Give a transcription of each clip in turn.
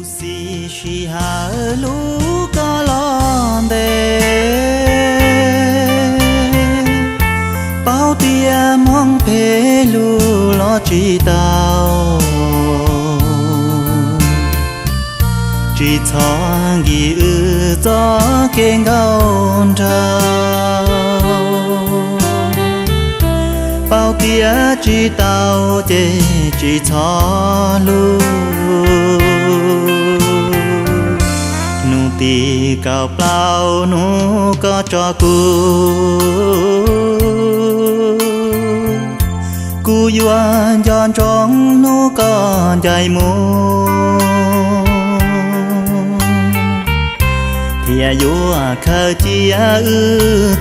Xib sij hawm lub koj los ntev, paub tias mob phem lug los tsis tau, tsis txhob nkim wb txoj kev nkauj nraug. Paub tias tsis tau ces tsis txhob hlub. Hnub tim kaum plaub hnub koj tso kuv, kuv yuav nco ntsoov hnub koj ncaim mus, thiaj yuav khaws cia wb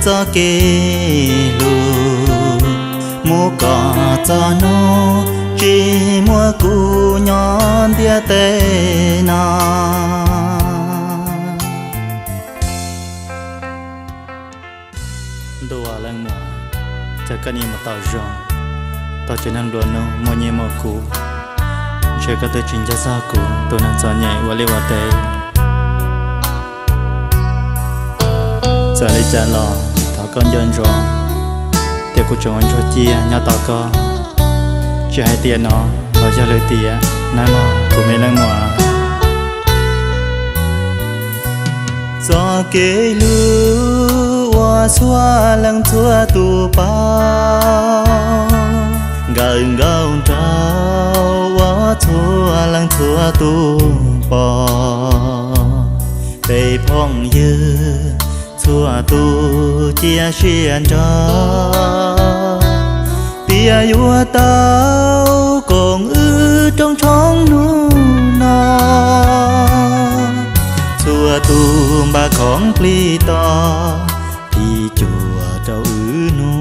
txoj kev hlub. Mus kom txog hnub tsis muaj kuv nyob ntiaj teb no. Ntuj aw leej muam, cas koj niaj mus tau zoo, tau tsev neeg nplua nuj muaj nyiaj muaj kub, ntshe koj twb tsis nco txog kuv tus neeg txom nyem ua liaj ua teb. Txawm li cas los thov koj nco ntsoov tias kuv tseem ua ntsuag ciaj nyob tos koj. Tsis hais tias no los yog lwm tiam, nag no kuv me leej muam. Txoj kev hlub uas txhua leej txhua tus paub, nkawm nkauj nraug uas txhua leej txhua tus pom. Peb phooj ywg txhua tus cia siab nrog, piav yuav tau koom wb rooj tshoob hnub no. Txhua tus npaj khoom plig tos, phim cuam rau wb hnub